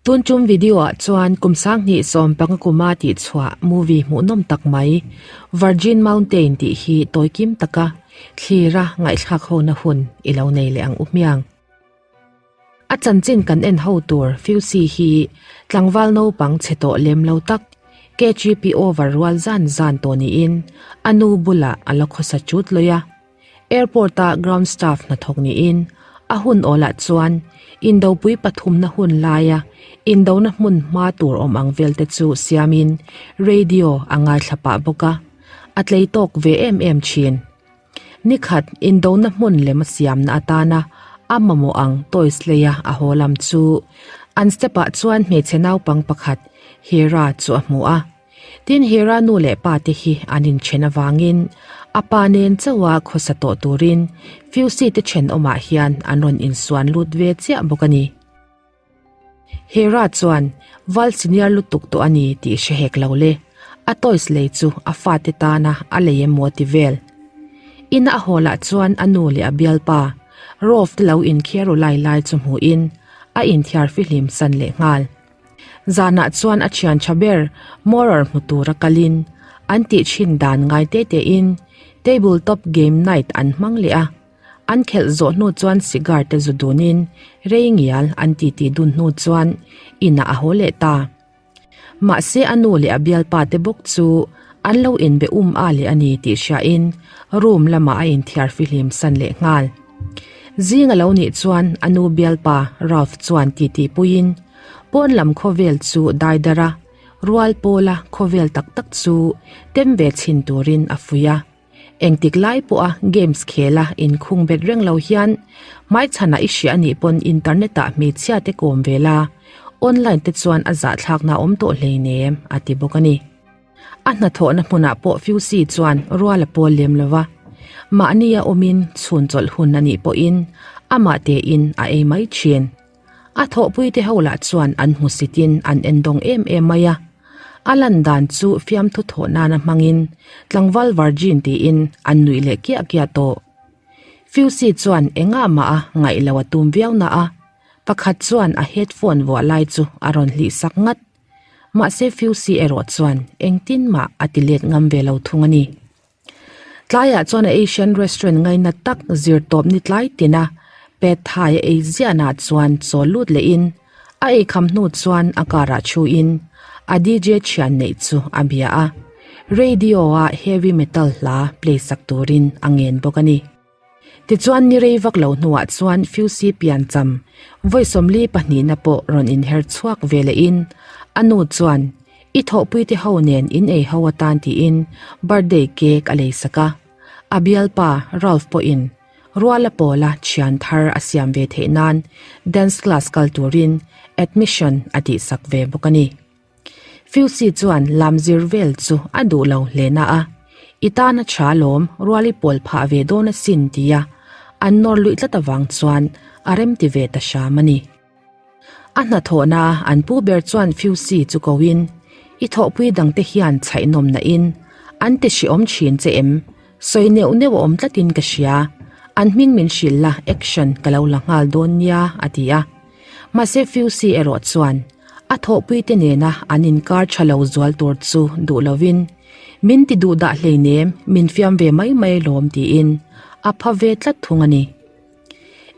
Tun tum video ah chuan kum 2015 kuma tih chhuah movie hmuhnawm tak mai Virgin Mountain tih hi tawi kim taka thlira ngaihthlak hona hun i lo nei leh ang u hmiang. A chanchin kan en ho tur Fusi hi tlangval naupang chhe tawh lem lo tak KGP over rual zan zan tawh niin a nu bulah a la khawsa chut lawih a. Airport-a ground staff hnathawk niin a hun awlah chuan indopui pathumna hun laia indona hmun hma tur awm ang vel te chu siamin radio a ngaithla pah bawk a, a tlei tawk ve em em thin. Nikhat indona hmun lem a siamna atana a mamawh ang toys leia a haw lam chu an step-ah chuan hmeichhe naupang pakhat Hera chu a hmu a. Tin, Hera nu leh pa te hi an inthen avangin a pa nen chauha khawsa tawh turin Fusi te thenawmah hian an rawn insuan lut ve chiah bawk a ni. Hera chuan Val senior lutuk tawh a ni tih hre hek lo le, a toys lei chu a fate tana a lei em maw ti vel. Ina a haw lah chuan a nu leh a bialpa Rolf te lo inkhiar ru lai lai chu hmuhin a inthiar fihlim san leh nghal. Zanah chuan a thian tha ber Morer hmu tura kalin an tih thin dan ngai te tein table top game night an hmang leh a. An khelh zawh hnu chuan cigar te zu dunin rei ngial an titi dun hnu chuan inah a haw leh ta. Mahse a nu leh a bialpa te bawk chu an lo inbe um a leh a ni tih hriain room lamah a inthiar fihlim san leh nghal. Zing a lo nih chuan a nu bialpa Ralph chuan titi puiin pawn lam khawvel chu daidar a, rual pawla khawvel tak tak chu tem ve chhin turin a fuih a. Engtik lai pawha games khela inkhung bet reng lo hian hmaichhanah i hria anih pawn internet ah hmeichhia te kawm ve la, online te chuan a zahthlakna a awm tawh hleinem a ti bawk a ni. A hnathawhna hmunah pawh Fusi chuan rual a pawl lem lo va, mahni a awmin chhun chawlh hun anih pawhin amah tein a ei mai thin. A thawhpuite ho lah chuan an hmusitin an endawng em em mai a. A lan dan chu fiamthu thawh nana hmangin tlangval virgin tiin an nuih leh kiah kiah tawh. Fusi chuan engah mah a ngaih lo a tum viau na a, pakhat chuan a headphone vuah lai chu a rawn hlih sak ngat. Mahse Fusi erawh chuan engtin mah a ti let ngam ve lo thung a ni. Tlaiah chuan a Asian restaurant ngaina tak zir tawp ni tlai tina Pad Thai a ei ziahnaah chuan chawl lut lehin a eikham hnu chuan a car-ah thuin a DJ thian neih chu a bia a, radio-a heavy metal hla play sak turin a ngen bawk a ni. Tichuan ni rei vak lo hnuah chuan Fusi piancham vawi sawmli pahnihna pawh rawn inher chhuak ve lehin a nu chuan I thawhpuite ho nen in ei ho atan tiin birthday cake a lei sak a. A bialpa Ralph pawhin Ruala pawla thian thar a siam ve theih nan dance class kal turin admission a tihsak ve bawk a ni. Fusi chuan lam zir vel chu a duh lo hle na a, I tana tha lawm Ruali pawl phah ve dawn asin tia an nawr luih tlat avang chuan a remti ve ta hram a ni. A hnathawhna an pu ber chuan Fusi chu koin, I thawhpui dangte hian chhaihnawm nain an ti hreawm thin che em? Sawi neuh neuh a awm tlatin ka hria. An hming min hrilh la action ka lo la nghal dawn nia a ti a. Mahse Fusi erawh chuan a thawhpuite nena an inkar tha lo zual tur chu duh lovin, Min ti duh dah hleinem, min fiam ve mai mai alawm tiin a pha ve tlat thung a ni.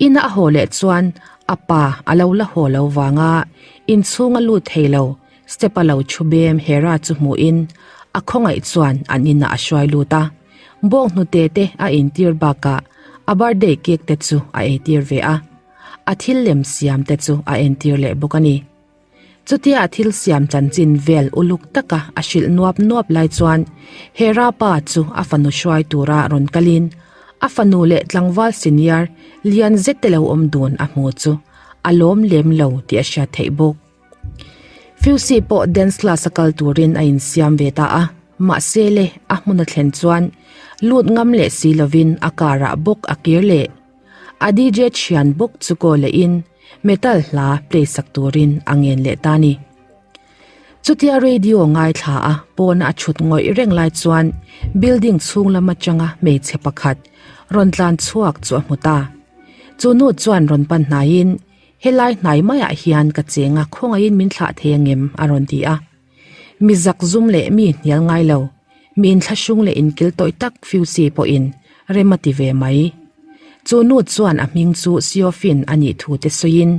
Ina a haw leh chuan a pa a lo la haw lo vanga inchhung a lut thei lo, step a lo thu bem Hera chu hmuhin a khawngaih chuan an inah a hruai lut a, bawng hnute te a intir bakah a birthday cake te chu a eitir ve a, a thil lem siam te chu a entir leh bawk a ni. Chutia a thil siam chanchin vel uluk taka a hrilh nuap nuap lai chuan Hera pa chu a fanu hruai tura rawn kalin a fanu leh tlangval senior lian zet te lo awm dun a hmu chu a lawm lem lo tih a hriat theih bawk. Fusi pawh dance class a kal turin a insiam ve ta a, mahse le a hmun a thlen chuan lut ngam leh si lovin a car ah bawk a kir leh. A DJ thian bawk chu kaw lehin metal hla play sak turin a ngen leh ta ni. Chutia radio ngaithla a pawna a chhut ngawih reng lai chuan building chhung lam atanga hmeichhe pakhat rawn tlan chhuak chu a hmu ta. Chu nu chuan rawn pan hnaiin. Helai hnai maiah hian ka cheng a, khawngaihin min thlah thei angem? a rawn ti a. Mi zak zum leh mi hnial ngai lo, mi inthlahrung leh inkil tawih tak Fusi pawhin rem a ti ve mai. Chu nu chuan a hming chu Siofin a nih thu te sawiin,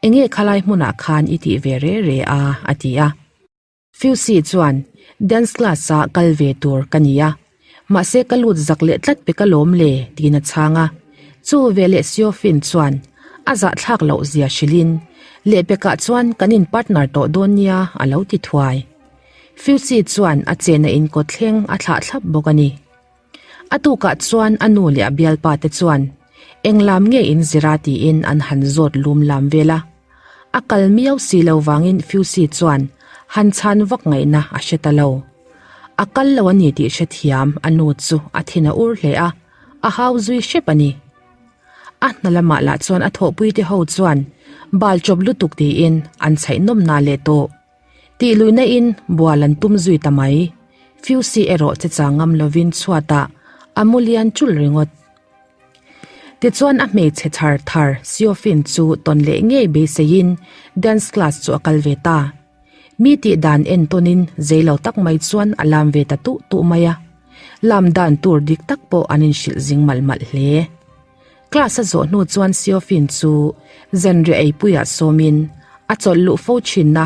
Enge khalai hmunah khan i tih ve re re a? a ti a. Fusi chuan, Dance class ah kal ve tur ka ni a, mahse ka lut zak leh tlat pe ka lawm le, tiin a chhang a. Chu veleh Siofin chuan a zahthlak loh zia hrilhin, Lehpekah chuan kan in partner tawh dawn nia, a lo ti thuai. Fusi chuan a chena inkawt thleng a thlah thlap bawk a ni. A tukah chuan a nu leh a bialpa te chuan eng lam nge in zir a tiin an han zawt lum lam vel a. A kal miau si lo vangin Fusi chuan han chhan vak ngaihna a hre ta lo. A kal lo a ni tih hrethiam a nu chu a thin a ur hle a, a hau zui hrep a ni. A hna lamah lah chuan a thawhpui te ho chuan bal chawp lutuk tiin an chhaih nawm na leh tawh. Tih luihna in bual an tum zui ta mai. Fusi erawh che chang ngam lovin chhuatah a mu lian chulh ringawt. Tichuan a hmeichhe chhar thar Siofin chu tawn leh ngei beiseiin dance class chu a kal ve ta. Mi tih dan entawnin zei lo tak mai chuan a lam ve ta tuh tuh mai a. Lam dan tur dik tak pawh an inhrilh zing malh malh hle. Class a zawh hnu chuan Siofin chu zanriah eipuiah sawmin a chawlh luh fo thinna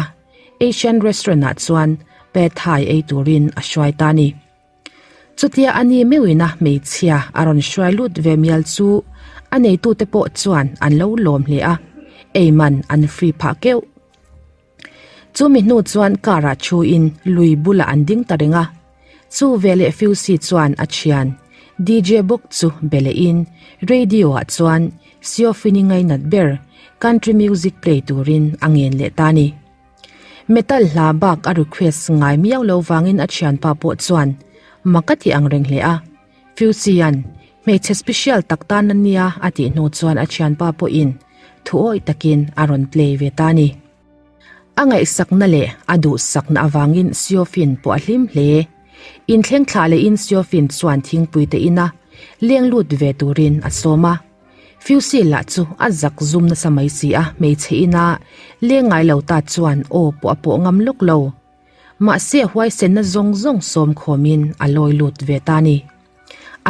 Asian restaurant ah chuan Pad Thai ei turin a hruai ta a ni. Chutia a ni meuhina hmeichhia a rawn hruai lut ve mial chu a neitute pawh chuan an lo lawm hle a, ei man an free phah keuh. Chumi hnu chuan car ah thu in lui bulah an ding ta reng a, chu veleh Fusi chuan a thian DJ bawk chu be leh in radio ah chuan Siofini ngainat ber country music play turin a ngen leh ta a ni. Metal hla bak a request ngai miau lo vangin a thianpa pawh chuan mak a ti ang reng hle a, Fusi-a'n hmeichhe special tak tan a nia a tih hnu chuan a thianpa pawhin thu awih takin a rawn play ve ta a ni. A ngaihsakna leh a duhsakna avangin Siofin pawh a hlim hle. Inthleng thlah lehin Siofin chuan thingpui te ina leng lut ve turin a sawm a. Fusi lah chu a zak zum nasa mai si a, hmeichhe ina leng ngai lo ta chuan aw pawh a pawh ngam lawk lo. Mahse huaisenna zawng zawng sawm khawmin a lawi lut ve ta a ni.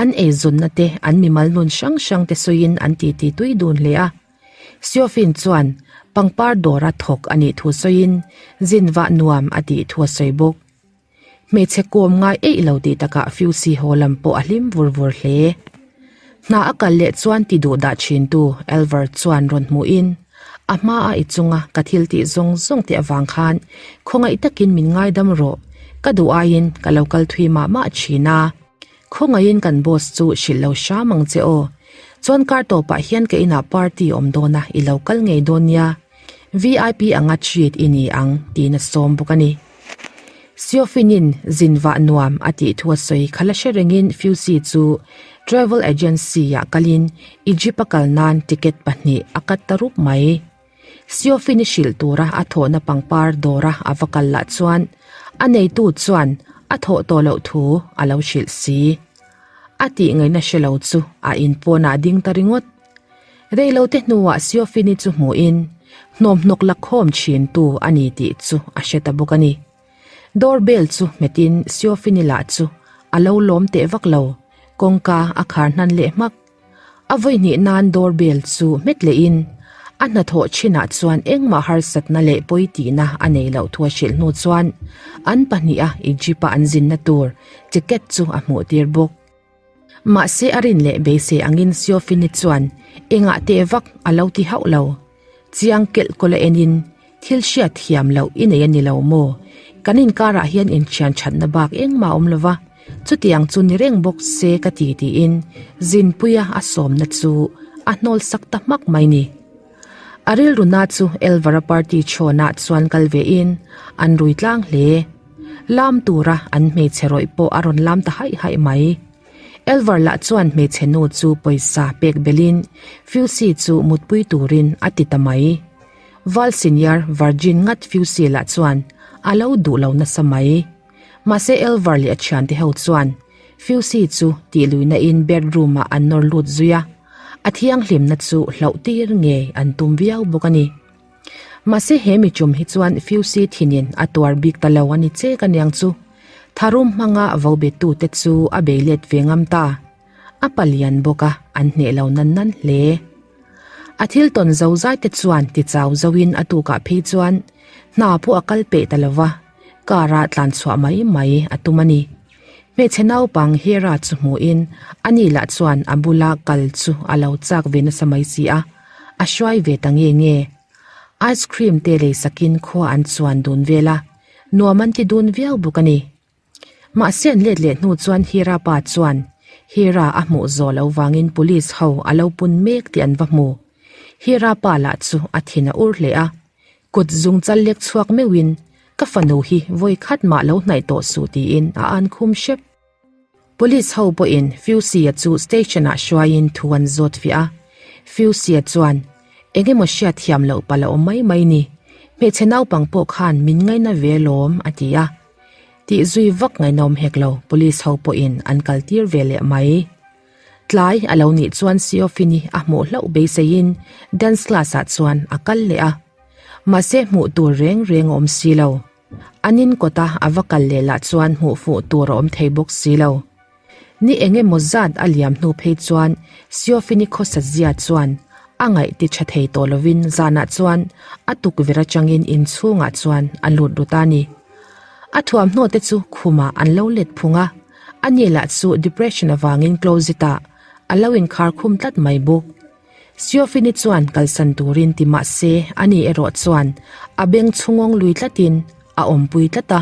An eizawnna te, an mimal nun hrang hrang te sawiin an titi tui dun hle a. Siofin chuan pangpar dawra thawk a nih thu sawiin zin vah nuam a tih thu a sawi bawk. Hmeichhe kawm ngai eih lo tih takah Fusi haw lam pawh a hlim vur vur hle. Hna a kal leh chuan ti duh dah thintu Elver chuan rawn hmuhin a hma a i chunga ka thil tih zawng zawng te avang khan khawngaih takin min ngaidam rawh, ka duh aiin ka lo kal thui mah mah thin a. Khawngaihin kan boss chu hrilh lo hram ang che aw. Chuan kar tawpah hian ka inah party awm dawn a, i lo kal ngei dawn nia. VIP anga treat i ni ang tiin a sawm bawk a ni. Siofinin zin vah nuam a tih thu a sawi kha la hre rengin Fusi chu travel agency ah kalin Egypt a kal nan ticket pahnih a cut ta rup mai. Siofini hrilh tura a thawhna pangpar dawra a va kal lah chuan a neitu chuan a thawh tawh loh thu a lo hrilh si. A tih ngaihna hre lo chu a in pawnah a ding ta ringawt. Reilote hnuah Siofini chu hmuhin hnawmhnawk la khawm thintu a ni tih chu a hre ta bawk a ni. Door bell chu hmetin Siofini lah chu a lo lawm teh vak lo, kawngka a khar hnan leh hmak. A vawi hnih nan door bell chu hmet lehin a hnathawh chinah chuan engmah harsatna leh pawi tihna a nei loh thu a hrilh hnu chuan an pahniha Egypt-a an zinna tur ticket chu a hmuhtir bawk. Mahse a rin leh beisei angin Siofini chuan engah teh vak a lo ti hauh lo. Chiang kelh kawla enin thil hriat thiam loh i nei a ni lo maw? Kan inkarah hian inthian thatna bak engmah a awm lo va, chutiang chu ni reng bawk se ka ti tiin Zinpuia a sawmna chu a hnawl sak ta hmak mai ni. A rilruna chu Elvara party chhawnah chuan kal vein an rui tlang hle. Lam tura an hmeichhe rawih pawh a rawn lam ta haih haih mai. Elvar lah chuan hmeichhe nu chu pawisa pek belhin Fusi chu mutpui turin a ti ta mai. Val senior virgin ngat Fusi lah chuan a lo duh lo nasa mai. Mahse Elvar leh a thiante ho chuan Fusi chu tih luihna in bedroom ah an nawr lut zui a. A thianghlimna chu hlauh tir ngei an tum viau bawk a ni. Mahse he mi tum hi chuan Fusi thinin a tuar bik ta lo a ni chek aniang chu. Tharum hmanga vo betute chu a bei let ve ngam ta. A palian bawk a, an hneh lo nan nan hle. A thil tawn zo zai te chuan ti chau zoin a tukah phei chuan hna pawh a kal peh ta lo va, car a tlan chhuah mai mai a tum a ni. Hmeichhe naupang Hera chu hmuhin ani lah chuan a bula kal chu a lo chak ve nasa mai si a, a hruai ve ta nge nge. Ice cream te lei sakin khua an chuan dun vel a, nuam an ti dun viau bawk a ni. Mahse an let leh hnu chuan Hira pa chuan Hira a hmuh zawh loh vangin police ho a lo pun mek tih an va hmu. Hira pa lah chu a thin a ur hle a, kut zung chal lek chhuak meuhin ka fanu hi vawi khat mah lo hnaih tawh suh tiin a an khum hrep. Police ho pawhin Fusi-a chu station-ah hruaiin thu an zawt fiah a. Fusi-a chuan, Eng emaw hriat thiam loh palh a awm mai mai ni. Hmeichhe naupang pawh khan min ngaina ve alawm, a ti a. Tih zui vak ngaihnawm hek lo, police ho pawhin an kal tir ve leh mai. Tlai a lo nih chuan Siofini a hmuh hlauh beiseiin dance class-ah chuan a kal leh a. Mahse hmuh tur reng reng a awm si lo. An in kawta a va kal leh lah chuan hmuh fuh tur a awm thei bawk si lo. Ni eng emaw zat a liam hnu phei chuan Siofini khawsa zia chuan a ngaih ti tha thei tawh lovin zanah chuan a tukverh atangin inchhungah chuan a lut ru ta a ni. A thuamhnaw te chu khumah an lo let phung a, ani lah chu depression avangin closet ah a lo inkhar khum tlat mai bawk. Siofini chuan kalsan turin ti mah se ani erawh chuan a beng chhungawng lui tlatin a awmpui tlat a,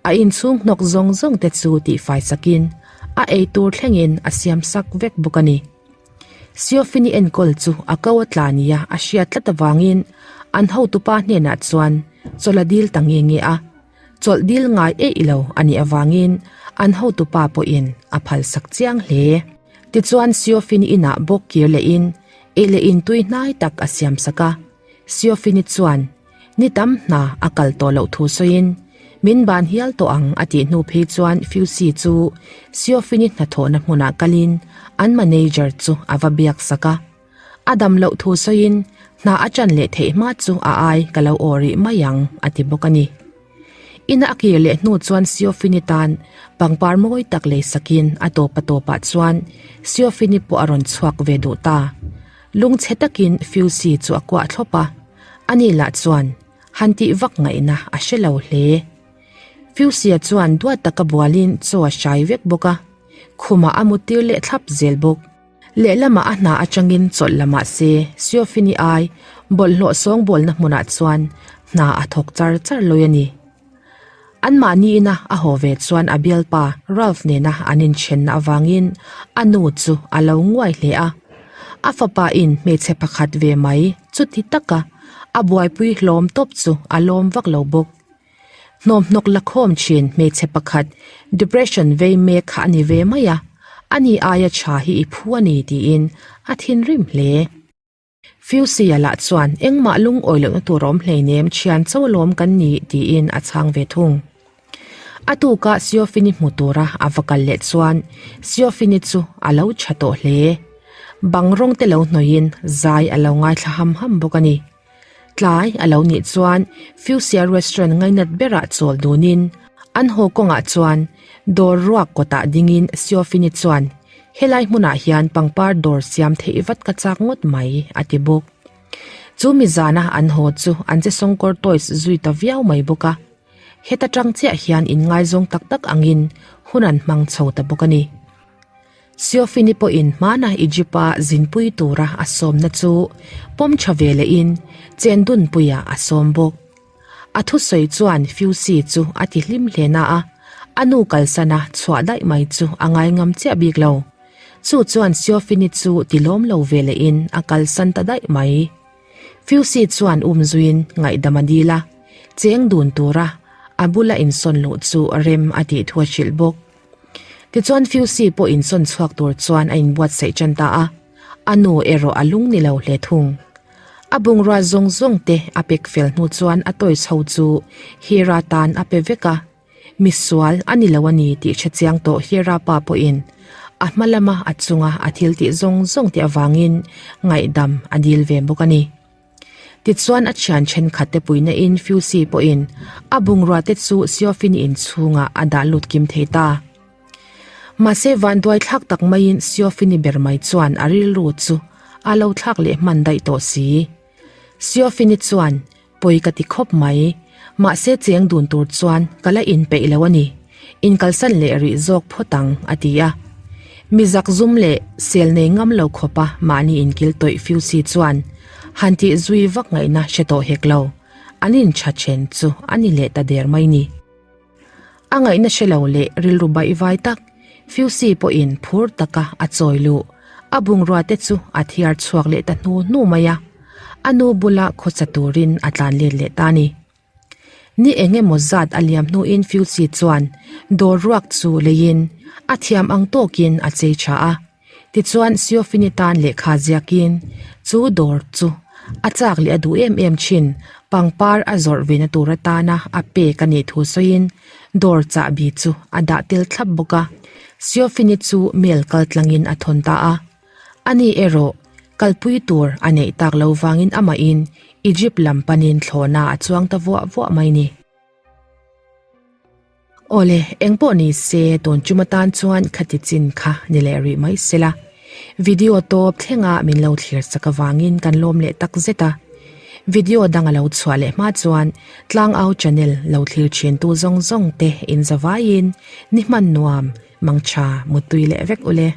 a inchhung hnawk zawng zawng te chu tihfai sakin a eitur thlengin a siam sak vek bawk a ni. Siofini enkawl chu a ko a tla nia a hriat tlat avangin an hotupa hnenah chuan chawlh a dil ta nge nge a, chawlh dil ngai eih lo a nih avangin an hotupa pawhin a phalsak chiang hle. Tichuan Siofini inah bawk kir lehin ei leh in tui hnai tak a siam sak a, Siofini chuan ni tam hna a kal tawh loh thu sawiin min ban hial tawh ang a tih hnu phei chuan Fusi chu Siofini hnathawhna hmunah kalin an manager chu a va biak sak a. A dam loh thu sawiin hna a ṭan leh theih hma chu a ai ka lo aw rih mai ang a ti bawk a ni. Ina a kir leh hnu chuan Siofini tan pangpar mawi tak lei sakin a tawp a tawpah chuan Siofini pawh a rawn chhuak ve duh ta. Lungchhe takin Fusi chu a kuah thlawp a, ani lah chuan han tih vak ngaihna a hre lo hle. Fusia chuan duat taka bualin chaw a hrai vek bawk a, khumah a muttir leh thlap zel bawk. Lehlamah a hna atangin chawlh la mah se, Siofini ai bawlhhlawh sawngbawlna hmunah chuan hna a thawk char char lawi a ni. Anmahni ina a haw ve chuan a bialpa Ralph nena an inthenna avangin a nu chu a lo nguai hle a. A fapa in hmeichhe pakhat ve mai chuti taka a buaipui hlawm tawp chu a lawm vak lo bawk. Hnawmhnawk la khawm thin hmeichhe pakhat depression vei mek kha a ni ve mai a, ani aia tha hi i phu a ni tiin a thinrim hle. Fusia lah chuan engmah lungawi lohna tur a awm hleinem thian cho alawm kan ni tiin a chhang ve thung. A tuka Siofini hmu tura a va kal leh chuan Siofini chu a lo tha tawh hle. Bang rawng te lo hnawihin zai a lo ngaithla ham ham bawk a ni. Tlai a lo nih chuan Fusia restaurant ngainat berah chawl dunin an haw kawngah chuan dawr ruak kawtah dingin Siofini chuan helai hmunah hian pangpar dawr siam theih vat ka chak ngawt mai a ti bawk. Chu mi zana an haw chu an che sawngkawr toys zui ta viau mai bawk a. Heta tang chiah hian inngaizawng tak tak angin hun an hmang chho ta bawk a ni. Siofini pawhin hmana Egypt-a zinpui tura a sawmna chu pawm tha ve lehin chendunpuiah a sawm bawk. A thusawi chuan Fusi chu a ti hlim hle na a, a nu kalsana chhuah daih mai chu a ngai ngam chiah bik lo. Chu chuan Siofini chu ti lawm lo ve lehin a kalsan ta daih mai. Fusi chuan umzuiin ngaihdam a dil a, cheng dun tura a bula insawn luh chu rem a tih thu a hrilh bawk. Tichuan Fusi pawh insawn chhuak tur chuan a inbuatsaih tan ta a, a nu erawh a lung ni lo hle thung. A bungrua zawng zawng te a pek fel hnu chuan a toys ho chu Hira tan a pe vek a, misual a ni lo a ni tih hre chiang tawh Hira pa pawhin. A hma lama a chunga a thil tih zawng zawng te avangin ngaihdam a dil ve bawk a ni. Tichuan a thian thenkhat te puihna in Fusi pawhin a bungrua te chu Siofini inchhungah a dah lut kim thei ta. Mahse vanduai thlak tak maiin Siofini ber mai chuan a rilru chu a lo thlak leh hman daih tawh si. Siofini chuan pawi ka ti khawp mai, mahse cheng dun tur chuan ka la inpeih lo a ni, inkalsan leh rih zawk phawt ang a ti a. Mi zak zum leh sel nei ngam lo khawpa mahni inkil tawih Fusi chuan han tih zui vak ngaihna hre tawh hek lo, an intha then chu a ni leh ta der mai ni. A ngaihna hre lo leh rilru baih vai tak Fusi pawhin phur taka a chawi luh. A bungrua te chu a thiar chhuak leh ta hnu hnu mai a, a nu bula khawcha turin a tlan let leh ta a ni. Ni eng emaw zat a liam hnuin Fusi chuan dawr ruak chu leiin a thiam ang tawkin a chei tha a. Tichuan Siofini tan lehkha ziakin chu dawr chu a chak leh a duh em em thin, pangpar a zawrh vena tur atana a pek a nih thu sawiin dawr chahbi chu a dah tel thlap bawk a. Siofini chu mail kal tlangin a thawn ta a. Ani erawh kalpui tur a neih tak lo vangin amahin Egypt lam panin thlawhna a chuang ta vuah vuah mai ni. Awle, engpawh ni se tun chum atan chuan khati chin kha ni leh rih mai sela. Video tawp thlenga min lo thlir chak avangin kan lawm leh tak zet a. Video dang a lo chhuah leh hma chuan Tlangau channel lo thlir thin tu zawng zawng te in zavaiin ni hman nuam, mangtha, muttui leh vek ule.